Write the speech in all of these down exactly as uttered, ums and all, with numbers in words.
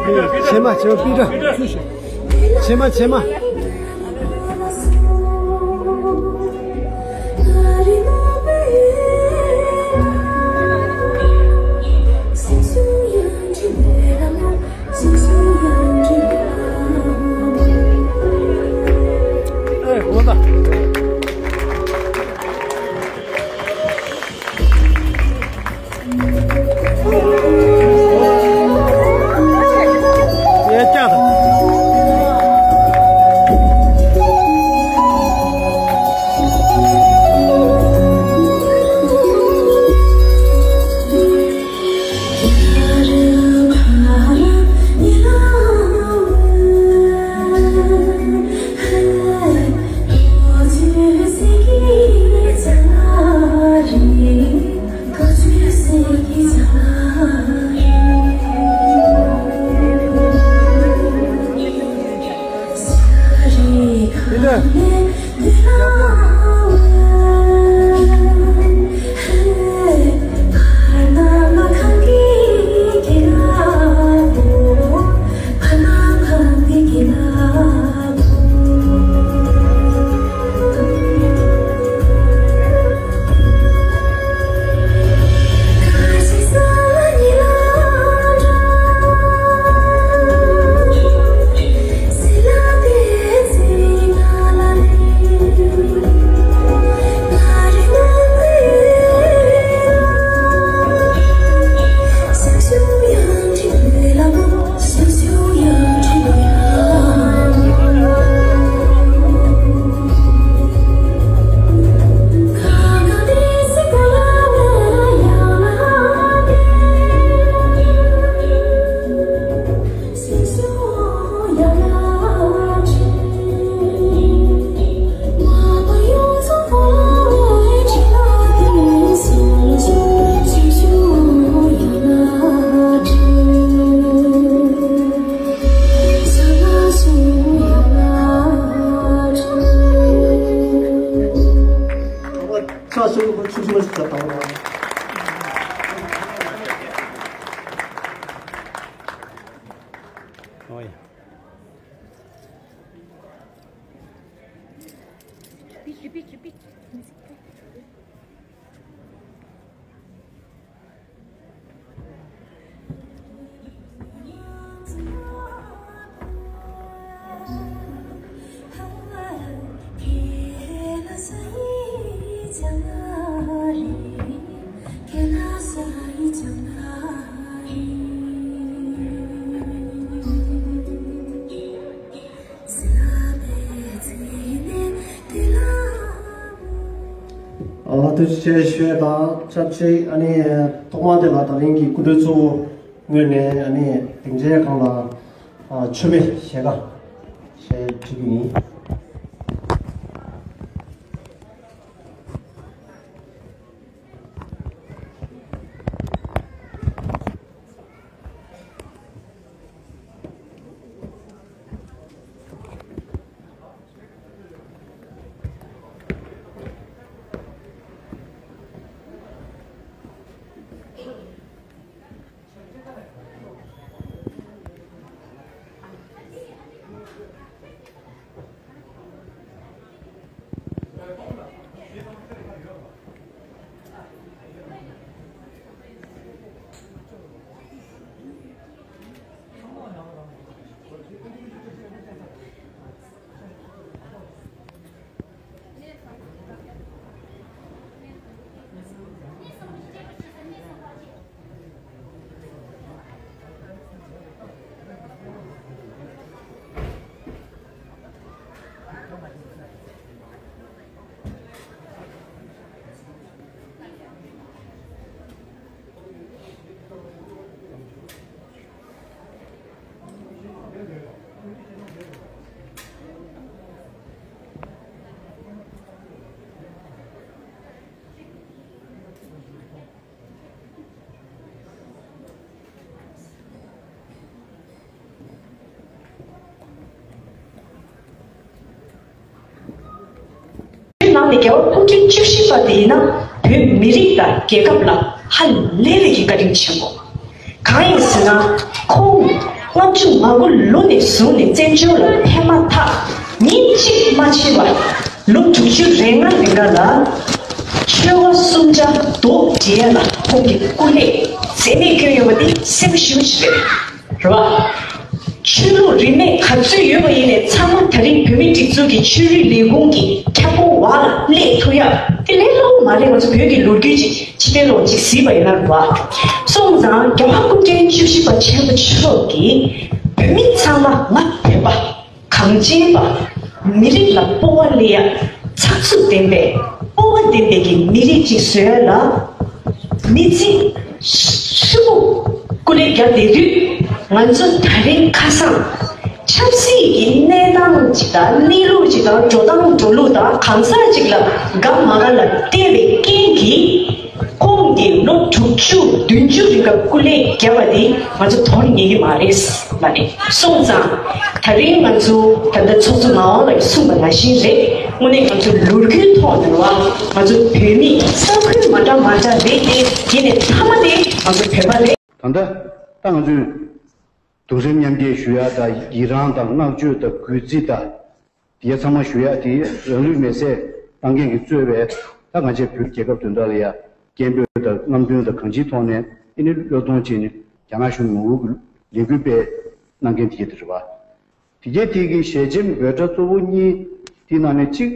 ཕྱེ་མ་ཕྱེ་མ་པི་ཏྲ། ཕྱེ་མ་ཕྱེ་མ། ཨ། ཐུགས་རྗེ་ཆེ་ཞུ་ཡས་དང་ཆབས་ཅིག་ཨ་ནི་ཐོག་མ་དེ་ལ་ད་རིང་གི་སྐུ་མགྲོན་གཙོ་བོ་ངོས་ནས་ཨ་ནི་སྡིངས་ཆའི་སྒང་ལ་ཨ་མཆོད་པའི་ཞལ་ཁ་ཞིག་ཕུལ་གྱི་ཡིན། ནང་ནས་རྒྱལ་བ་སྐུ་ཕྲེང་བཅུ་བཞི་པ་དེ་ཡིན་ན་བོད་མི་རིགས་དང་རྒྱལ་ཁབ་ལ་ཧ་ལས་པའི་གི་བཀའ་དྲིན་ཆེན་པོ། གང་ཡིན་ཟེར་ན་ཁོང་ ལྔ་བཅུ་ང་དགུ་ལོ་ནས་བཟུང་ནས་བཙན་བྱོལ་ལ་ཕེབས་མ་ཐག་ཉིན་གཅིག་མ་ཕྱིན་པར་ལོ་དྲུག་ཅུ་རེ་ལྔ་རིང་ག་ལ་ཆོལ་ཁ་གསུམ་ཆར་རྡོ་སྒྲིལ་ཡ་ལ་ཁོང་གི་སྐུ་ལས་འཛད་མེད་བསྐྱོན་ཡོད་པ་དེ་གསལ་པོ་ཞེ་པོ་ཅིག་རེད། རེད་བ། ཆོས་ལུགས་རིས་མེད་ག་ཚོད་ཡོད་པ་ཡིན་ནའི་ཚང་མ་ད་རིང་བོད་མིའི་སྒྲིག་འཛུགས་ཀྱི་ཆོས་རིག་ལས་ཁུངས་ཀྱི་ཁྱབ་ཁོངས་འོག་ལ་སླེབས་ཐུབ་ཡ་དེ་ལས་སླ་པོ་མ་རེད། ང་ཚོ་བོད་ཀྱི་ལོ་རྒྱུས་ཅིག་ཕྱི་དོན་ལོག་ཅིག་གཟིགས་པ་ཡིན་ན་རེད་བ། སོང་ཙང་རྒྱལ་བ་སྐུ་ཕྲེང་བཅུ་བཞི་པ་ཆེན་པོ་མཆོག་གིས་བོད་མི་ཚང་མ་ང་བོད་པ། གངས་ཅན་པ། མི་རིགས་ལ་སྤོབས་པ་སླེབས་ཡ། ཚགས་ཚུད་ལྡན་པའི་སྤོབས་པ་ལྡན་པའི་གི་མི་རིགས་ཅིག་བཟོ་ཡ་ལ། མི་ཚེ་ཧྲིལ་པོ་སྐུ་ལས་བརྒྱབ་བསྡད་དུས་ང་ཚོ་ད་རིང་ཁ་སང་ཆབ་སྲིད་ཀྱི་གནས་སྟངས་ཅིག་དང་གནས་ལུགས་ཅིག་དང་འགྲོ་སྟངས་འགྲོ་ལུགས་དང་གང་ཟག་ཅིག་ལ་དགའ་མ་དགའ་ལ་བལྟས་པའི་རྐྱེན་གྱིས། ཁོང་གིས་ལོ་དྲུག་ཅུ་བདུན་ཅུ་རིང་ག་སྐུ་ལས་བརྒྱབ་པ་དེ་ང་ཚོ་དོར་ཉན་གྱི་མ་རེད་ལབ་ནས་སོང་ཙང་། ད་རིང་ང་ཚོ་ད་ལྟ་ཚོགས་གཙོ་ངག་དབང་ལགས་ཀྱིས་གསུངས་པ་ནང་བཞིན་རེད། དངོས་གནས་ང་ཚོ་ལོ་རྒྱུས་ཐོག་ནས་བ་ང་ཚོ་བོད་མི་ས་ཁུལ་མ་འདྲ་མ་འདྲ་རེད་དེ། དེ་ནས་མཐའ་མ་དེ་ང་ཚོ་བོད་པ་རེད། ད་ལྟ་ད་ང་ཚོས་གདུང་སེམས་མཉམ་སྐྱེད་ཞུ་ཡ་དང་ཡི་རང་དང་བསྔགས་བརྗོད་དང་གུས་བརྩི་དང་། དེ་ཚང་མ་ཞུ་ཡ་དེ་རང་ལུས་མེར་སྲེག་བཏང་མཁན་གྱིས་གཙོས་པའི་ད་ང་ཚོའི་བོད་རྒྱལ་ཁབ་དོན་དག་ལ་ཡ་སྐད་འབོད་དང་རྔམ་སྟོན་དང་གང་ཅིའི་ཐོག་ནས་ཨེ་ནི་བློས་གཏོང་བྱས་ནས་རྒྱ་ནག་གཞུང་ངོ་རྒོལ་གྱི་ལས་འགུལ་སྤེལ་གནང་མཁན་དེ་གྱད་དེ་རེད་བ། དེ་གྱད་དེ་གི་ཞལ་ཆེམས་འབོད་སྒྲ་གཙོ་བོ་གཉིས་དེ་ནང་ནས་གཅིག་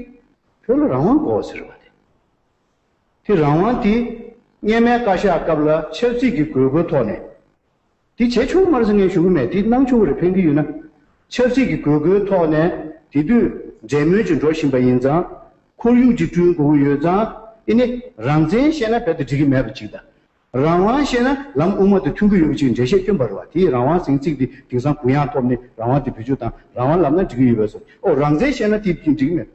བོད་ལ་རང་དབང་དགོས་ཟེར་བ་དེ། དེ་རང་དབང་དེ་སྔོན་མའི་བཀའ་ཤག་སྐབས་ལ་ཆབ་སྲིད་ཀྱི་དགོས་མཁོའི་ཐོག་ནས། དེ་བྱས་ཆོག་མ་རེད་ཟེར་ངས་ཞུ་གི་མེད། དེ་གནང་ཆོག་གི་རེད། ཕན་གྱི་ཡོད་ན། ཆབ་སྲིད་ཀྱི་དགོས་མཁོའི་ཐོག་ནས་དེ་དུས་འབྲེལ་མོལ་ཅིག་འགྲོ་བཞིན་པ་ཡིན་ཙང་། ཁོར་ཡུག་ཅིག་བསྐྲུན་དགོས་ཀྱི་ཡོད་ཙང་། ཨེ་ནི་རང་བཙན་བཤད་ན་རྦད་དེ་འགྲིག་གི་མེད་པ་ཅིག་དང་། རང་དབང་བཤད་ན་ལམ་དབུ་མ་དང་མཐུན་གྱི་ཡོད་པ་ཅིག་འགྲེལ་བཤད་བསྐྱོན་པ་རེད་བ། དེ་ཡི་རང་དབང་ཟེར་ཚིག་དེ་དེང་སང་གུ་ཡངས་ཐོབ་ནས་རང་དབང་དེ་བེད་སྤྱོད་བཏང་། རང་དབང་ལབ་ན་འགྲིག་གི་ཡོད་པས་སོ། ཨོ་རང་བཙན་བཤད་ན་དེ་འགྲིག་གི་མེད།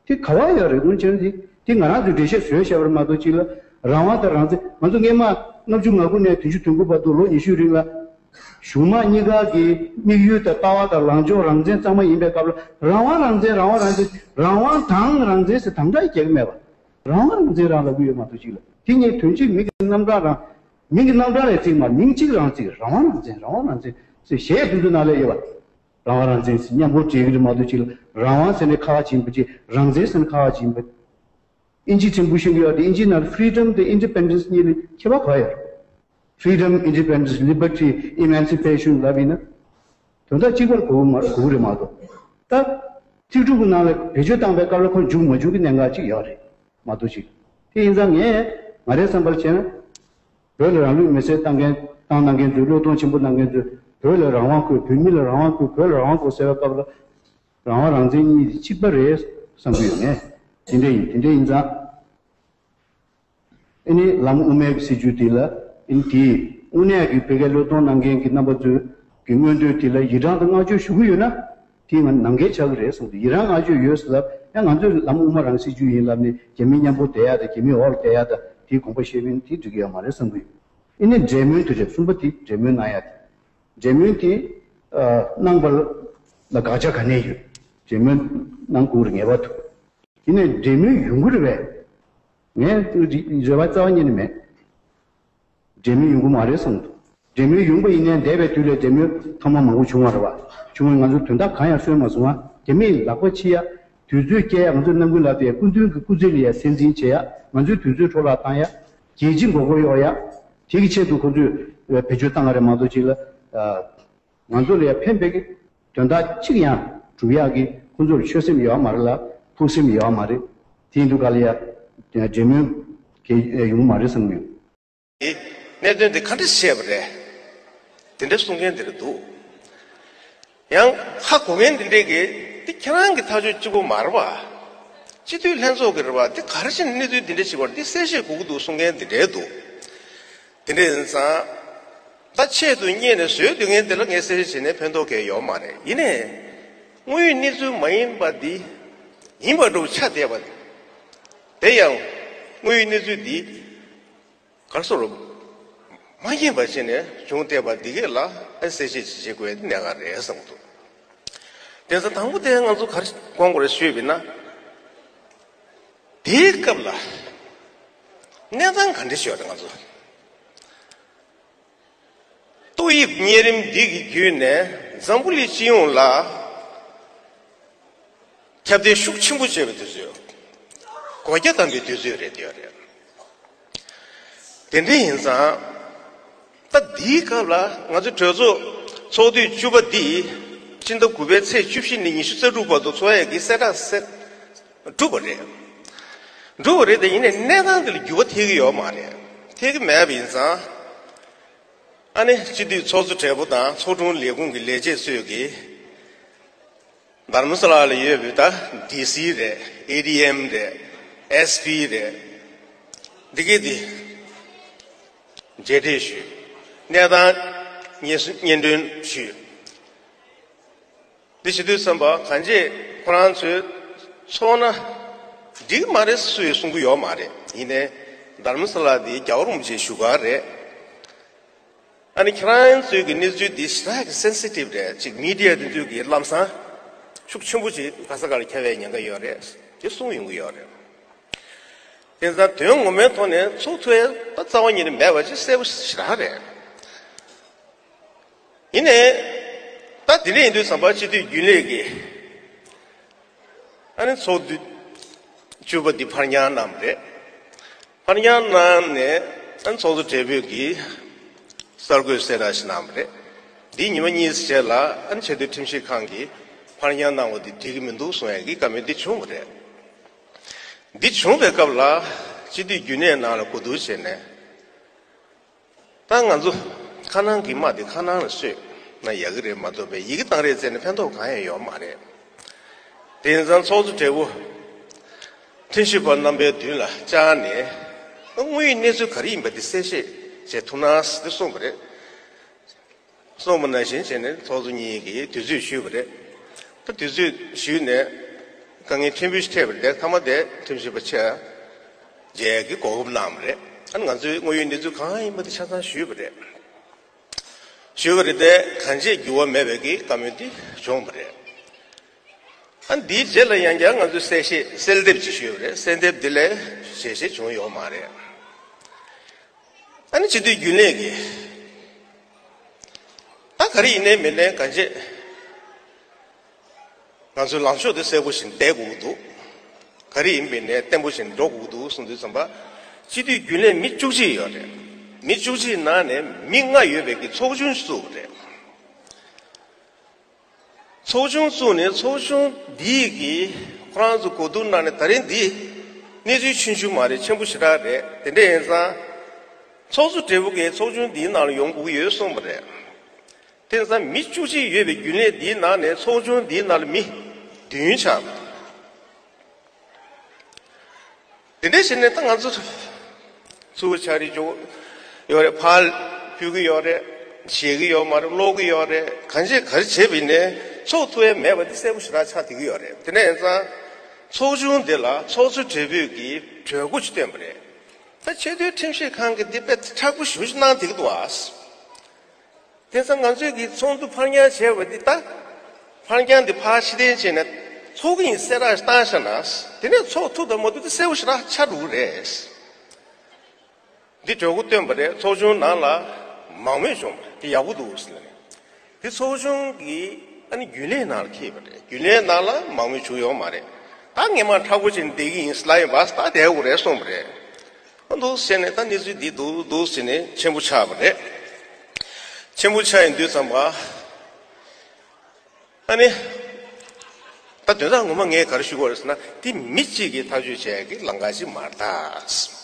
དེ་ག་བ་ཡོད་རེད། དངོས་བྱས་ན་དེ་དེ་ང་རང་ཚོས་འགྲེལ་བཤད་བཟོས་བཞག་པ་རེད་མ་གཏོགས། གཅིག་ལ་རང་དབང་དང་རང་བཙན། ང་ཚོ་སྔོན་མ་ལྔ་བཅུ་ང་དགུ་ནས་བདུན་ཅུ་དོན་དགུ་བར་དུ་ལོ་ཉི་ཤུའི་རིང་ལ་གཞུང་དམངས་གཉིས་ཀ་གི་དམིགས་ཡུལ་དང་ལྟ་བ་དང་ལངས་ཕྱོགས་རང་བཙན་གཙང་མ་ཡིན་པའི་སྐབས་ལ། རང་དབང་རང་བཙན། རང་དབང་རང་བཙན། རང་དབང་དང་རང་བཙན་ཟེར་དམ་བསྒྲགས་རྒྱག་གི་མེད་པ། རང་དབང་རང་བཙན་རང་ལབ་ཀྱི་ཡོད་མ་གཏོགས། གཅིག་ལ་དེ་གཉིས་དོན་གཅིག་མིང་གི་རྣམ་གྲངས་རང་། མིང་གི་རྣམ་གྲངས་ལས་བརྩིས་མ། མིང་གཅིག་རང་བརྩིས། རང་དབང་རང་བཙན། རང་དབང་རང་བཙན་ཟེར་གཞས་དེ་ཚོ་ནང་ལ་ཡོད་པ། རང་དབང་རང་བཙན་ཟེར་མཉམ་པོ་བྲིས་ཀྱི་རེད་མ་གཏོགས། གཅིག་ལ་རང་དབང་ཟེར་ནས་ཁ་ཁ་ཕྱིན་པ་ཅིག་རང་བཙན་ཟེར་ནས་ཁ་ཁ་ཕྱིན་པ། ཨིན་ཇི་ཕྲན་བུ་ཤེས་ཀྱི་ཡོད་དེ། ཨིན་ཇི་ནང་freedom དང་independence གཉིས་ལ་ཁྱད་པར་ག་ཡོད། Freedom, independence, liberty, emancipation ལབ་ཡིན་ན། དོན་དག་གཅིག་པར་གོ་གི་མ་གོ་གི་རེད་མ་གཏོགས། ད་ཚིག་གྲུབ་ཀྱི་ནང་ལ་བེད་སྤྱོད་བཏང་པའི་སྐབས་ལ་ཁོ་འཇུག་མ་འཇུག་གི་གནད་འགག་ཅིག་ཡོད་རེད་མ་གཏོགས། ཅིག་དེ་ཡིན་ཙང་ངས་ང་རའི་བསམ་པར་བྱས་ན། བོད་ལ་རང་ལུས་མེར་སྲེག་བཏང་མཁན། བཏང་གནང་མཁན་ཚོས། བློས་གཏོང་ཆེན་པོ་གནང་མཁན་ཚོས་བོད་ལ་རང་དབང་དགོས། བོད་མི་ལ་རང་དབང་དགོས། བོད་ལ་རང་དབང་དགོས་ཟེར་བའི་སྐབས་ལ། རང་དབང་རང་བཙན་གཉིས་དེ་གཅིག་པ་རེད་བསམ་གྱི་ཡོད། ངས་དེ་འདྲ་ཡིན། དེ་འདྲ་ཡིན་ཙང་། ཨེ་ནི་ལམ་དབུ་མའི་སྲིད་བྱུས་དེ་ལ། ཨེ་ནི་དེ་དངོས་གནས་ཀྱི་བོད་སྐད་བློས་གཏོང་གནང་མཁན་གྱི་རྣམ་པ་ཚོའི་གི་མངོན་འདོད་དེ་ལ་ཡི་རང་དང་བསྔགས་བརྗོད་ཞུ་གི་ཡོད་ན། དེ་ང་ནང་འགལ་ཆགས་ཀྱི་རེད་བསམ་གྱི་འདུག་ཡི་རང་བསྔགས་བརྗོད་ཡོད་ཟེར་ལབ་ཡང་། ང་ཚོས་ལམ་དབུ་མ་རང་སྲིད་བྱུས་ཡིན་ལབ་ནས་རྒྱ་མི་མཉམ་པོ་བསྡད་ཡ་དང་། རྒྱ་མི་འོག་ལ་བསྡད་ཡ་དང་། དེའི་དགོངས་པ་བཞེས་མིན་དེ་འགྲིག་གི་ཡོད་མ་རེད་བསམ་གྱི་ཡོད། ཨེ་ནི་འབྲེལ་མོལ་དེ་རེད། གསུམ་པ་དེ་འབྲེལ་མོལ་གནང་ཡ་དེ། འབྲེལ་མོལ་དེ་ཨ་གནང་བ་ལ་དགག་བྱ་ག་ནས་ཡོད། འབྲེལ་མོལ་གནང་དགོས་རེད་ངེས་པར་དུ། དེ་ནས་འབྲེལ་མོལ་ཡོང་གི་རེད་པས། ངས་རེ་བ་རྩ་བ་ཉིད་ནས་མེད། འབྲེལ་མོལ་ཡོང་གི་མ་རེད་བསམ་འདུག་འབྲེལ་མོལ་ཡོང་པ་ཡིན་ནའི་འདས་པའི་དུས་ལས་འབྲེལ་མོལ་ཐེངས་མ་མང་པོ་བྱུང་བ་རེད་པ། བྱུང་བས་ང་ཚོས་དོན་དག་གང་ཡང་སོན་མ་སོང་ང་། རྒྱ་མིས་ལག་པ་ཕྱིས་ཡ། དུས་ཚོད་སྐྱེལ་ཡ། ང་ཚོས་རྣམ་ཀུན་ལགས་དེ་སྐུ་མདུན་གྱི་སྐུ་ཚེ་ལ་ཡ་སྲན་འཛིན་བྱེད་ཡ། ང་ཚོའི་དུས་ཚོད་འཕྲོ་བརླག་བཏང་ཡ། རྒྱལ་སྤྱི་མགོ་སྐོར་གཡོག་ཡ། དེ་གི་ཆེད་དུ་ཁོ་ཚོས་བེད་སྤྱོད་བཏང་བ་རེད་མ་གཏོགས། ཅིག་ལ། ང་ཚོ་ལ་ཡ་ཕན་པའི་གི་དོན་དག་གཅིག་ཡང་སྒྲུབ་ཡག་གི་ཁོང་ཚོར་ཆོད་སེམས་ཡོད་མ་རེད་ལ། ཕུགས་སེམས་ཡོད་མ་རེད། དེ་ཡིན་དུས་ག་ལ་ཡ་འབྲེལ་མོལ་གི་ཡོང་མ་རེད་བསམ་གྱི་ཡོད། གནད་དོན་དེ་ག་འདྲ་བཤད་པ་རེད། དེ་འདྲ་གསུང་མཁན་དེ་འདྲ་འདུག་ཡང་ཧ་གོ་མཁན་དེ་འདྲས་ཀྱིས་འདི་ཁྱེད་རང་གི་ཐག་གཅོད་གཅིག་པོ་མ་རེད་པ། སྤྱི་འཐུས་ལྷན་ཚོགས་ཀྱི་རེད་པ། འདི་ག་རེ་བྱས་ནས་གནས་ཚུལ་འདི་འདྲ་ཞིག་བར་འདི་གསལ་བཤད་དགོས་ཀྱི་འདུག་གསུང་མཁན་དེ་འདྲས་འདུག་དེ་འདྲ་ཡིན་ཙང་། ད་ཆེད་དུ་གཉེར་ནས་བཟོས་སྡོད་མཁན་དེ་ལ་ངས་གསལ་བཤད་བྱས་ནས་ཕན་ཐོགས་གང་ཡང་ཡོད་མ་རེད། ཡིན་ནའི། དངོས་ཡོད་གནས་ཚུལ་མ་ཡིན་པ་འདི་ཡིན་པ་འདྲ་བོ་ཆགས་བསྡད་པ་དེ། དེ་ཡང་དངོས་ཡོད་གནས་ཚུལ་འདི་ག་རེ་ཟེར། མ་ཡིན་པ་བྱས་ནས་བྱུང་བསྡད་པ་འདི་གས་ལ་ཨ་གསལ་བཤད་ཅིག་བྱེད་དགོས་ཡ་དེ་གནད་འགག་རེད་བསམ་གྱི་འདུག་དེ་ཚོ་དང་པོ་དེ་ང་ཚོ་ག་རེ་དགོངས་དགོས་རེད་ཞུས་པ་ཡིན་ན། དེའི་སྐབས་ལ་གནས་སྟངས་ག་འདྲ་ཞིག་ཡོད་རེད། ང་ཚོ། ཏོག་དབྱིབས་གཉན་རིམས་འདི་གི་བརྒྱུད་ནས་འཛམ་བུ་གླིང་སྤྱི་ཡོངས་ལ་ཁྱབ་གདལ་ཤུགས་ཆེན་པོ་བྱས་པའི་དུས་ཚོད། སྒོ་རྒྱ་བསྡམས་པའི་དུས་ཚོད་རེད་འདོད་རེད། དེ་འདྲ་ཡིན་ཙང་། ད་འདིའི་སྐབས་ལ་ང་ཚོའི་གྲོས་ཚོགས་ཚོགས་དུས་བཅུ་པ་འདི་སྤྱི་ཟླ་དགུ་པའི་ཚེས་བཅུ་བཞི་ནས་ཉི་ཤུ་རྩ་དྲུག་བར་དུ་ཚོགས་ཡས་ཀྱི་གསལ་བསྒྲགས་གསལ་གྲུབ་པ་རེད། གྲུབ་པ་རེད་དེ་ཡིན་ནའི་གནས་སྟངས་འདི་ལ་འགྱུར་བ་ཐེབས་ཀྱི་ཡོད་མ་རེད། ཐེབས་ཀྱི་མེད་པ་ཡིན་ཙང་། ཨ་ནི་སྤྱི་འཐུས་ཚོགས་གཙོ་སྦྲེལ་པོ་དང་ཚོགས་དྲུང་ལས་ཁུངས་ཀྱི་ལས་བྱེད་ཚོས་ཀྱིས་དྷ་རམ་ས་ལ་ལ་ཡོད་པའི་ད་ཌི་སི་རེད། ཨེ་ཌི་ཨེམ་རེད། ཨེས་པི་རེད། འདི་གས་འདི་མཇལ་འཕྲད་ཞུས། གནས་སྟངས་སྙན་སྙན་སྒྲོན་ཞུས། འདི་བྱེད་དུས་ཙམ་པ་གང་ཅི་ཁོ་རང་ཚོས་ཚོགས་ན་འགྲིག་མ་རེད་སུས་གསུང་གི་ཡོད་མ་རེད། ཡིན་ནའི་དྷ་རམ་ས་ལ་འདི་རྒྱལ་བ་རིན་པོ་ཆེའི་བཞུགས་སྒར་རེད། ཨ་ནི་ཁྱེད་རང་ཚོའི་གི་གནས་ཚུལ་འདི་ཞེ་དྲག་གི་སེན་སི་ཊིབ་རེད། ཅིག་མི་ཌི་ཡ་འདི་ཚོས་གི་ལམ་སང་ཤུགས་ཆེན་པོ་ཅིག་ག་ས་ག་ལ་ཁྱབ་པའི་ཉེན་ཁ་ཡོད་རེད་དེ་གསུངས་ཡོང་གི་ཡོད་རེད། དེ་ཙང་དོན་ངོ་མའི་ཐོག་ནས་ཚོགས་ཐུབ་ཡ་ད་རྩ་བ་ཉིད་ནས་མེད་པ་ཅིག་གསལ་པོ་ཞེ་དྲག་རེད། ཡིན་ནའི་ད་དེ་འདྲ་ཡིན་དུས་ཙམ་པ་སྤྱི་འཐུས་རྒྱུན་ལས་ཀྱིས་ཨ་ནི་ཚོགས་དུས་བཅུ་པ་འདི་ཕར་འགྱངས་གནང་བ་རེད། ཕར་འགྱངས་གནང་ནས་ཨ་ནི་ཚོགས་གཙོ་སྦྲེལ་པོས་ཀྱིས་གསར་འགོད་གསལ་བསྒྲགས་ཤིག་གནང་བ་རེད། འདིའི་ཉི་མ་གཉིས་རྗེས་ལ་ཨ་ནི་ཆེས་མཐོའི་ཁྲིམས་ཞིབ་ཁང་གིས་ཕར་འགྱངས་གནང་བ་འདི་འགྲིག་གི་མི་འདུག་གསུང་ཡ་གི་བཀའ་མོལ་འདི་བྱུང་བ་རེད། འདི་བྱུང་བའི་སྐབས་ལ་སྤྱི་འཐུས་རྒྱུན་ལས་ནང་ལ་གོ་བསྡུར་བྱས་ནས། ད་ང་ཚོ་ཁ་ནང་གི་དམག་དེ་ཁ་ནང་ལ་སོད་ན་ཡག་གི་རེད་མ་གཏོགས་པའི་ཡི་གེ་བཏང་རེས་བྱས་ནས་ཕན་ཐོགས་གང་ཡང་ཡོད་མ་རེད། དེ་ཡིན་ཙང་ཚོགས་གཙོ་སྦྲེལ་པོ་ཁྲིམས་ཞིབ་པ་རྣམ་པའི་མདུན་ལ་བཅར་ནས་དངོས་ཡོད་གནས་ཚུལ་ག་རེ་ཡིན་པ་དེ་གསལ་བཤད་བྱེད་ཐུབ་ན་ཟེར་ཏེ་གསུངས་པ་རེད། གསུངས་པ་ནང་བཞིན་བྱས་ནས་ཚོགས་གཙོ་གཉིས་ཀྱིས་དུས་ཚོད་ཞུས་པ་རེད། ད་དུས་ཚོད་ཞུས་ནས་དཀའ་ངལ་ཕྲན་བུ་ཞིག་འཕྲད་པ་རེད། མཐའ་མ་དེ་ཁྲིམས་ཞིབ་པ་ཆེ་མཇལ་གྱི་གོ་སྐབས་གནང་བ་རེད། ཨ་ནི་ང་ཚོའི་དངོས་ཡོད་གནས་ཚུལ་གང་ཡིན་པ་དེ་ཆ་ཚང་ཞུས་པ་རེད། ཞུས་པ་རེད་དེ་གང་ཅིའི་འགྱུར་བ་མེད་པའི་གི་བཀའ་མོལ་དེ་བྱུང་བ་རེད། ཨ་ནི་འདིའི་རྗེས་ལ་ཡང་བསྐྱར་ང་ཚོས་གསལ་བཤད་གསལ་འདེབས་ཅིག་ཞུས་པ་རེད། གསལ་འདེབས་འདི་ལས་ཞལ་བཞེས་བྱུང་ཡོད་མ་རེད། ཨ་ནི་སྤྱི་འཐུས་རྒྱུན་ལས་ཀྱིས་ད་ག་རེ་ཡིན་ནའི་མིན་ནའི་གང་བྱེད། ང་ཚོའི་ལངས་ཕྱོགས་དེ་གསལ་པོ་ཞིག་བསྡད་དགོས་ཀྱི་འདུག་ག་རེ་ཡིན་པའི་ནས་བརྟན་པོ་ཞིག་འགྲོ་དགོས་ཀྱི་འདུག་གསུངས་དུས་ཙམ་པ། སྤྱི་འཐུས་རྒྱུན་ལས་མི་བཅུ་གཅིག་ཡོད་རེད། མི་བཅུ་གཅིག་ནང་ནས་མི་ལྔ་ཡོད་པའི་གི་ཚོགས་ཆུང་བཙུགས་པ་རེད། ཚོགས་ཆུང་བཙུགས་ནས་ཚོགས་ཆུང་འདིས་གི་ཁོ་རང་ཚོ་གོ་བསྡུར་གནང་ནས་ད་རིང་འདི་གནས་ཚུལ་ཆུང་ཆུང་མ་རེད། ཆེན་པོ་ཞེ་དྲག་རེད། དེ་འདྲ་ཡིན་ཙང་། ཚོགས་གཙོ་སྦྲེལ་པོ་གིས་ཚོགས་ཆུང་འདིའི་ནང་ལ་ཡོང་དགོས་ཀྱི་ཡོད་གསུངས་པ་རེད། དེང་སང་མི་བཅུ་གཅིག་ཡོད་པའི་རྒྱུན་ལས་འདིའི་ནང་ནས་ཚོགས་ཆུང་འདིའི་ནང་ལ་མི་བདུན་ཆགས། དེ་འདྲ་བྱས་ནས་ད་ང་ཚོ་ཚུར་ཕྱག་བྲིས་འཇོག་ཡོད་རེད། ཕར་ཕུལ་གྱི་ཡོད་རེད། བཞེས་ཀྱི་ཡོད་མ་རེད། ཀློག་གི་ཡོད་རེད། གང་བྱེད་ག་རེ་བྱེད་པ་ཡིན་ནའི་ཚོགས་ཐུབ་ཡ་མེད་པ་འདི་གསལ་པོ་ཞེ་དྲག་ཆགས་བསྡད་ཀྱི་ཡོད་རེད། དེ་འདྲ་ཡིན་ཙང་ཚོགས་ཆུང་འདི་ལ་ཚོགས་གཙོ་སྦྲེལ་པོས་ཀྱིས་གྲོས་འགོ་ཅིག་བཏོན་པ་རེད། ད་ཆེས་མཐོའི་ཁྲིམས་ཞིབ་ཁང་གིས་འདི་དཔེ་མཁྲེགས་པོ་ཞེ་པོ་ཅིག་གནང་བསྡད་ཀྱི་འདུག་ཨ། དེང་སང་ང་ཚོས་ཀྱི་ཚོགས་འདུ་ཕར་འགྱངས་བྱས་པ་འདི་ལྟ། ཕར་འགྱངས་འདི་ཕར་ཕྱིར་འཐེན་བྱས་ནས་ཚོགས་ཀྱི་ཡིན་གསལ་བསྒྲགས་བཏང་བཞག་ན། དེ་ནས་ཚོགས་ཐུབ་དང་མ་ཐུབ་འདི་གསལ་པོ་ཞེ་དྲག་ཆགས་འགྲོ་གི་རེད། འདི་གྲོས་འགོ་བཏོན་པ་རེད། ཚོགས་ཆུང་ནང་ལ་མང་མོས་བྱུང་བ་རེད། འདི་ཡག་པོ་འདུག་ཟེར་ནས། འདི་ཚོགས་ཆུང་གིས་ཨ་ནི་རྒྱུན་ལས་ནང་ལ་འཁྱེར་བ་རེད། རྒྱུན་ལས་ནང་ལ་མང་མོས་བྱུང་ཡོད་མ་རེད། ད་ངས་མ་མཁྲེགས་པོ་བྱས་ནས་བསྡད་ཀྱི་ཡིན་ཟེར་ལབ་ཡིན་པ་ད་བསྡད་དགོས་རེད་གསུངས་པ་རེད། ཨ་འདུག་ཟེར་ནས་ད་གནས་ཚུལ་འདི་འདུག་འདུག་ཟེར་ནས་ཆེན་པོ་ཆགས་པ་རེད། ཆེན་པོ་ཆགས་ཡིན་དུས་ཙམ་པ། ཨ་ནི། ད་དོན་དག་ངོ་མ་ངས་ག་རེ་ཞུ་དགོས་རེད་ཟེར་ན་འདི་མི་གཅིག་གིས་ཐག་གཅོད་བྱས་ཀྱི་ལམ་ཁ་ཞིག་མ་རེད་ད།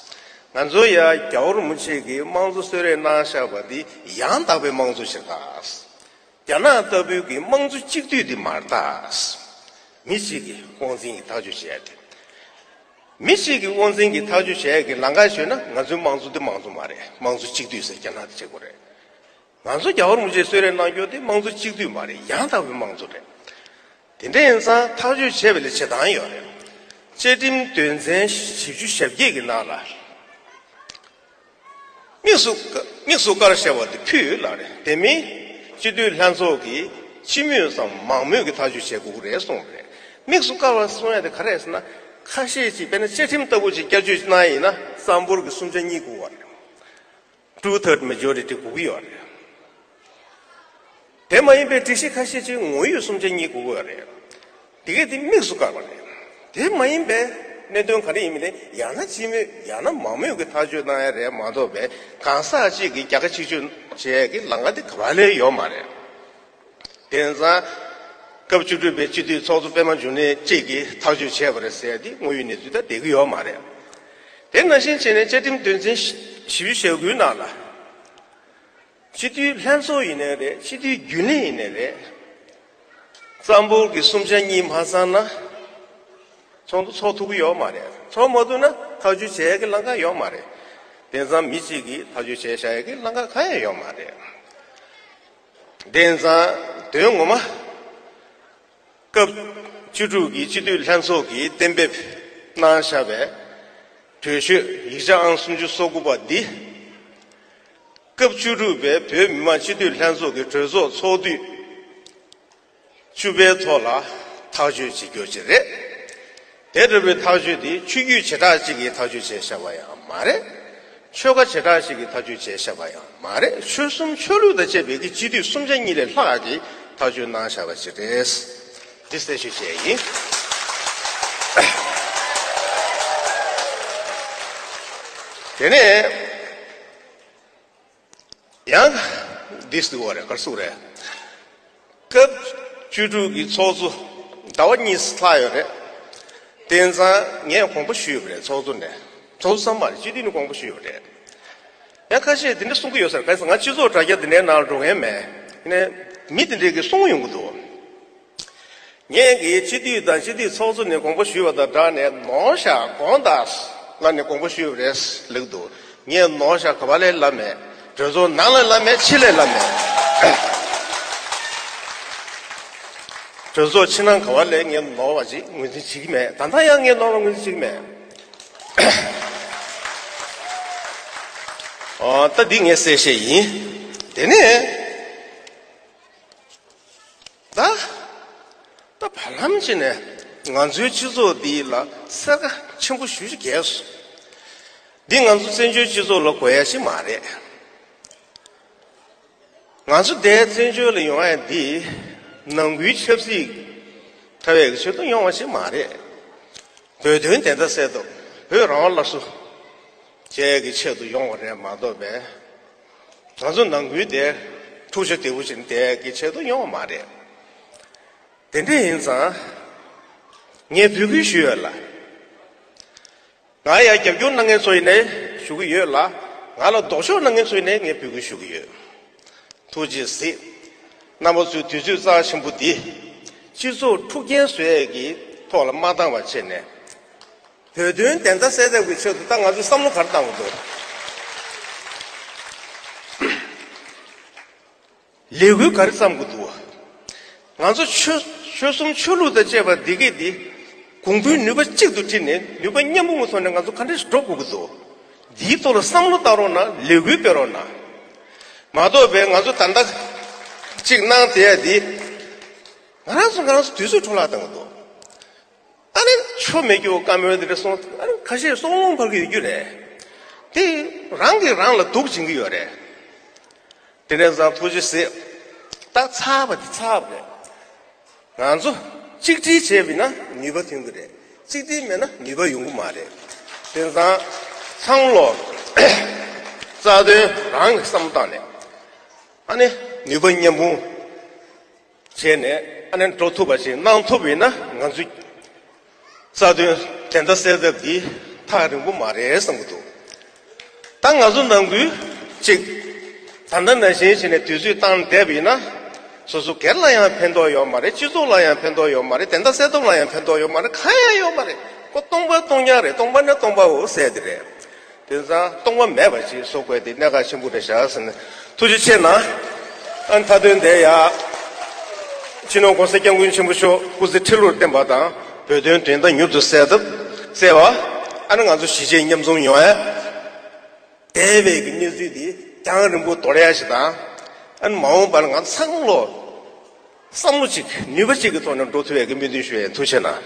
ང་ཚོ་ཡ་རྒྱལ་བ་རིན་པོ་ཆེ་གིས་དམངས་གཙོ་གསོལ་རས་གནང་བཞག་པ་འདི་ཡང་དག་པའི་དམངས་གཙོ་ཞིག་རེད་ད། རྒྱ་ནག་ལྟ་བུའི་གི་དམངས་གཙོ་གཅིག་སྡུད་འདི་མ་རེད་ད། མི་གཅིག་གི་དབང་འཛིན་གྱིས་ཐག་གཅོད་བྱས་ཏེ། མི་གཅིག་གི་དབང་འཛིན་གྱིས་ཐག་གཅོད་བྱས་ཀྱི་ལམ་ཁ་ཞོད་ན་ང་ཚོའི་དམངས་གཙོ་འདི་དམངས་གཙོ་མ་རེད། དམངས་གཙོ་གཅིག་སྡུད་ཟེར་རྒྱ་ནག་ཏུ་བྱེད་དགོས་རེད། ང་ཚོ་རྒྱལ་བ་རིན་པོ་ཆེས་གསོལ་རས་གནང་རྒྱུ་དེ་དམངས་གཙོ་གཅིག་སྡུད་མ་རེད། ཡང་དག་པའི་དམངས་གཙོ་རེད། དེ་འདྲ་ཡིན་ཙང་ཐག་གཅོད་བྱས་པ་ལ་བྱེད་སྟངས་ཡོད་རེད། བཅའ་ཁྲིམས་དོན་ཚན་བཞི་བཅུ་ཞེ་བརྒྱད་ཀྱི་ནང་ལ། དམིགས་སུ་དམིགས་སུ་བཀར་བྱ་བ་དེ་ཕུད་ལ་རེད། དེ་མིན་སྤྱི་འཐུས་ལྷན་ཚོགས་ཀྱིས་སྤྱི་མོས་སམ་མང་མོས་ཀྱི་ཐག་གཅོད་བྱེད་དགོས་ཀྱི་རེད་གསུངས་པ་རེད། དམིགས་སུ་བཀར་བ་གསུང་ཡ་དེ་ག་རེ་རེད་ཟེར་ན། ཁ་ཤས་ཀྱིས་དཔེར་ན་བཅའ་ཁྲིམས་ལྟ་བུ་ཅིག་བསྐྱར་བཅོས་གནང་ཡིན་ན་གསང་ཕོར་གྱི་གསུམ་ཆ་གཉིས་དགོས་པ་རེད། Two third majority དགོས་ཀྱི་ཡོད་རེད། དེ་མ་ཡིན་པའི་སྒྲིག་གཞི་ཁ་ཤས་ཅིག་ངོ་ཡོད་གསུམ་ཆ་གཉིས་དགོས་ཀྱི་ཡོད་རེད། དེ་གས་དེ་དམིགས་སུ་བཀར་བ་རེད། དེ་མ་ཡིན་པའི་གནད་དོན་ག་རེ་ཡིན་མིན་དེ་ཡང་ན་སྤྱི་མོས་ཡང་ན་མང་མོས་ཀྱི་ཐག་གཅོད་གནང་ཡ་རེད་མ་གཏོགས་པའི་གང་ཟག་གཅིག་གིས་རྒྱལ་ཁ་གཅིག་གཅོད་བྱེད་ཡ་གི་ལམ་ཁ་དེ་ག་པ་ལས་ཡོད་མ་རེད། དེང་སང་སྐབས་བཅུ་དྲུག་པའི་སྤྱི་འཐུས་ཚོགས་གཙོ་པད་མ་འབྱུང་གནས་གཅིག་གིས་ཐག་གཅོད་བྱས་པ་རེད་ཟེར་ཡ་དེ་དངོས་ཡོད་གནས་ཚུལ་དང་བསྡད་ཀྱི་ཡོད་མ་རེད། དེ་ནང་བཞིན་བྱས་ནས་བཅའ་ཁྲིམས་དོན་ཚན་བཞི་བཅུ་ཞེ་དགུའི་ནང་ལ། སྤྱི་འཐུས་ལྷན་ཚོགས་ཡིན་ནའི་རེད། སྤྱི་འཐུས་རྒྱུན་ལས་ཡིན་ནའི་རེད། རྩ་འབོར་གྱི་གསུམ་ཆ་གཉིས་མ་ཚང་ན་ཚོགས་འདུ་ཚོགས་ཐུབ་ཀྱི་ཡོད་མ་རེད། ཚོགས་མ་ཐུབ་ན་ཐག་གཅོད་བྱེད་ཡག་གི་ལམ་ཁ་ཡོད་མ་རེད། དེང་སང་མི་གཅིག་གིས་ཐག་གཅོད་བྱས་བཞག་ཡག་གི་ལམ་ཁ་གང་ཡང་ཡོད་མ་རེད། དེང་སང་དོན་ངོ་མ། སྐབས་བཅུ་དྲུག་གི་སྤྱི་འཐུས་ལྷན་ཚོགས་ཀྱིས་གཏན་འབེབས་གནང་བཞག་པའི་གྲོས་ཆོད་ཡིག་ཆ་ཨང་སུམ་ཅུ་སོ་དགུ་པ་འདི། སྐབས་བཅུ་དྲུག་པའི་བོད་མི་མང་སྤྱི་འཐུས་ལྷན་ཚོགས་ཀྱི་གྲོས་ཚོགས་ཚོགས་དུས་བཅུ་པའི་ཐོག་ལ་ཐག་གཅོད་བྱེད་རྒྱུ་ཅིག་རེད། དེ་འདྲ་བའི་ཐག་གཅོད་འདི་ཆོས་བརྒྱུད་བྱེ་བྲག་ཅིག་གིས་ཐག་གཅོད་བྱས་བཞག་པ་ཡང་མ་རེད། ཆོལ་ཁ་བྱེ་བྲག་ཅིག་གིས་ཐག་གཅོད་བྱས་བཞག་པ་ཡང་མ་རེད། ཆོལ་གསུམ་ཆོས་ལུགས་དང་བཅས་པའི་གི་སྤྱི་འཐུས་གསུམ་ཆ་གཉིས་ལས་ལྷག་གིས་ཐག་གཅོད་གནང་བཞག་པ་ཅིག་རེད། འདི་གསལ་ཞུ་བྱས་ཡིན། དེ་ནས། ཡང་། འདི་ཟེར་བ་རེད། ག་རེ་ཟེར་དགོས་རེད། སྐབས་བཅུ་དྲུག་གི་ཚོགས་གཙོ་ཟླ་བ་གཉིས་ལྷག་ཡོད་རེད། དེང་སང་ངས་དགོངས་པ་ཞུས་ཡོད་པ་རེད། ཚོགས་གཙོ་ནས། ཚོགས་གཙོ་ཙམ་མ་རེད། སྤྱི་འཐུས་ནས་དགོངས་པ་ཞུས་ཡོད་པ་རེད། ཡང་ཁ་ཤས་དེ་འདྲ་གསུང་གི་ཡོད་ས་རེད། ག་རེ་ཟེར་ང་སྤྱི་ཚོགས་དྲ་རྒྱ་དེ་འདྲའི་ནང་འགྲོ་མཁན་མེད། ཡིན་ནའི་མི་དེ་འདྲས་ཀྱིས་གསུང་ཡོང་གི་འདུག་ངས་ཀྱིས་སྤྱི་འཐུས་དང་སྤྱི་འཐུས་ཚོགས་གཙོ་ནས་དགོངས་པ་ཞུས་པ་དང་སྦྲགས་ནས་ནོར་ཤག་དགོངས་དག་ལབ་ནས་དགོངས་པ་ཞུས་པ་རེད་ལབ་ཀྱི་འདུག་ངས་ནོར་ཤག་ག་པ་ལས་ལབ་མེད། གྲོས་ཚོགས་ནང་ལ་ལབ་མེད། ཕྱི་ལ་ལབ་མེད། གྲོས་ཚོགས་ཕྱི་ནང་ག་པ་ལས་ངས་ནོར་བ་ཅིག་ངོས་འཛིན་བྱེད་ཀྱི་མེད། ད་ལྟ་ཡང་ངས་ནོར་བ་ངོས་འཛིན་བྱེད་ཀྱི་མེད། ཨོ། ད་འདི་ངས་གསལ་བཤད་ཡིན། དེ་ནས། ད། ད་བར་ལམ་ཅིག་ནས་ང་ཚོའི་སྤྱི་ཚོགས་འདི་ལ་སེར་ཁ་ཆེན་པོ་ཞེ་པོ་ཅིག་རྒྱས་སོང་། འདི་ང་ཚོ་བཙན་བྱོལ་སྤྱི་ཚོགས་ལ་དགོས་ཡ་ཞིག་མ་རེད། ང་ཚོ་འདིར་བཙན་བྱོལ་ལ་ཡོང་ཡ་འདི་ནང་ཁུལ་ཆབ་སྲིད་འཐབ་ཡ་གི་ཆེད་དུ་ཡོང་བ་ཞིག་མ་རེད། བོད་དོན་བདེན་མཐའ་གསལ་ཐབས། བོད་རང་དབང་སླར་གསོ་བྱེད་ཡ་གི་ཆེད་དུ་ཡོང་བ་རེད་མ་གཏོགས་པས། ང་ཚོ་ནང་ཁུལ་དེ་འཁྲུག་ཆ་དོད་པོ་ཅིག་བསྡད་ཀྱི་ཆེད་དུ་ཡོང་བ་མ་རེད། དེ་འདྲ་ཡིན་ཙང་། ངས་འབོད་སྐུལ་ཞུ་ཡོད་ལ། ང་ཡ་རྒྱབ་སྐྱོར་གནང་མཁན་ཚོ་ཡིན་ནའི་ཞུ་གི་ཡོད་ལ། ང་ལ་ལྡོག་ཕྱོགས་གནང་མཁན་ཚོ་ཡིན་ནའི་ངས་འབོད་སྐུལ་ཞུ་གི་ཡོད། ཐུགས་རྗེ་གཟིགས། རྣམ་པ་ཚོས་དུས་ཚོད་རྩ་ཆེན་པོ་འདི་སྤྱི་ཚོགས་འཁྲུག་རྐྱེན་བཟོ་ཡས་ཀྱི་ཐོག་ལ་མ་བཏང་བ་བྱས་ནས། བོད་དོན་བདེན་མཐའ་གསལ་ཐབས་ཀྱི་ཆེད་དུ་ད་ང་ཚོས་བསམ་བློ་ག་རེ་བཏང་དགོས་འདུག་ལས་འགུལ་ག་རེ་བརྩམ་དགོས་འདུག་ང་ཚོ་ཆོལ་ཆོལ་གསུམ་ཆོས་ལུགས་དང་བཅས་པ་འདི་གས་འདི་གོང་བུའི་ནུས་པ་གཅིག་ཏུ་ཁྲིད་ནས་ནུས་པ་མཉམ་སྤུངས་ཀྱི་ཐོག་ནས་ང་ཚོ་ག་འདྲས་ཤིག་འགྲོ་དགོས་ཀྱི་འདུག་འདིའི་ཐོག་ལ་བསམ་བློ་བཏང་རོགས་གནང་། ལས་འགུལ་སྤེལ་རོགས་གནང་། མ་གཏོགས་པའི་ང་ཚོ་ད་ལྟ་གཅིག་གནང་བསྡད་ཡ་འདི་ང་རང་ཚོ་ང་རང་ཚོ་དུས་ཚོད་འཕྲོ་བརླག་བཏང་གི་འདུག་ཨ་ནི་ཆོ་མེད་རྒྱུ་བཀའ་མོལ་འདི་འདྲ་སོང་། ཨ་ནི་ཁ་ཤས་སྲོག་རླུང་འཕར་གྱི་ཡོད་རྒྱུ་རེད། དེ་རང་གིས་རང་ལ་སྡུག་བྱེད་ཀྱི་ཡོད་རེད། དེ་འདྲ་ཙང་ཐུགས་རྗེ་གཟིགས། ད་ཚར་བ་དེ་ཚར་བ་རེད། ང་ཚོ་གཅིག་སྒྲིལ་བྱས་པ་ཡིན་ན་ནུས་པ་ཐོན་གྱི་རེད། གཅིག་སྒྲིལ་མེད་ན་ནུས་པ་ཡོང་གི་མ་རེད། དེ་ཙང་ཚང་མ་ལོ་རྩ་དོན་རང་གི་བསམ་བློ་བཏང་ནས་ཨ་ནི་ནུས་པ་མཉམ་སྤུངས། བྱས་ནས་ཨ་ནི་འགྲོ་ཐུབ་པ་ཞིག་གནང་ཐུབ་པ་ཡིན་ན་ང་ཚོའི་རྩ་དོན་བདེན་མཐའ་གསལ་ཐབས་འདི་ཐག་རིང་པོ་མ་རེད་བསམ་གྱི་འདུག་ད་ང་ཚོ་ནང་ཁུལ་གཅིག་ད་ལྟ་ནང་བཞིན་བྱས་ནས་དུས་ཚོད་བཏང་བསྡད་པ་ཡིན་ན་སོ་སོ་སྒེར་ལ་ཡང་ཕན་ཐོགས་ཡོད་མ་རེད། སྤྱི་ཚོགས་ལ་ཡང་ཕན་ཐོགས་ཡོད་མ་རེད། བདེན་མཐའ་གསལ་ཐབས་ལ་ཡང་ཕན་ཐོགས་ཡོད་མ་རེད། གང་ཡང་ཡོད་མ་རེད། ཁོ་སྟོང་པ་སྟོང་རྐྱང་རེད། སྟོང་པ་ནས་སྟོང་པའོ་ཟེར་དེ་རེད། དེང་སང་སྟོང་པ་མེད་པ་ཞིག་བཟོ་དགོས་དེ་གནད་འགག་ཆེན་པོ་རེད་ཤག་ཟེར་ནས་ཐུགས་རྗེ་ཆེ་གནང་། ཨ་མཐའ་དོན་དེ་ཡ། སྤྱི་ནོར་༸གོང་ས་༸སྐྱབས་མགོན་ཆེན་པོ་མཆོག་སྐུ་ཚེ་ཁྲི་ལོར་བརྟན་པ་དང་བོད་དོན་དོན་དག་མྱུར་དུ་གསལ་ཐབས་གསལ་བ། ཨ་ནི་ང་ཚོ་གཞིས་བྱེས་མཉམ་འཛོམས་ཡོང་ཡ། འདས་པའི་གི་གནས་ཚུལ་འདི་རྒྱང་རིང་པོ་དོར་ཡ་ཞིག་དང་། ཨ་ནི་མ་འོངས་པར་ང་ཚང་ལོ་བསམ་བློ་གཅིག་ནུས་པ་གཅིག་གི་ཐོག་ནས་འགྲོ་ཐུབ་ཡ་གི་སྨོན་འདུན་ཞུ་ཡ་ཡིན། ཐུགས་རྗེ་གནང་།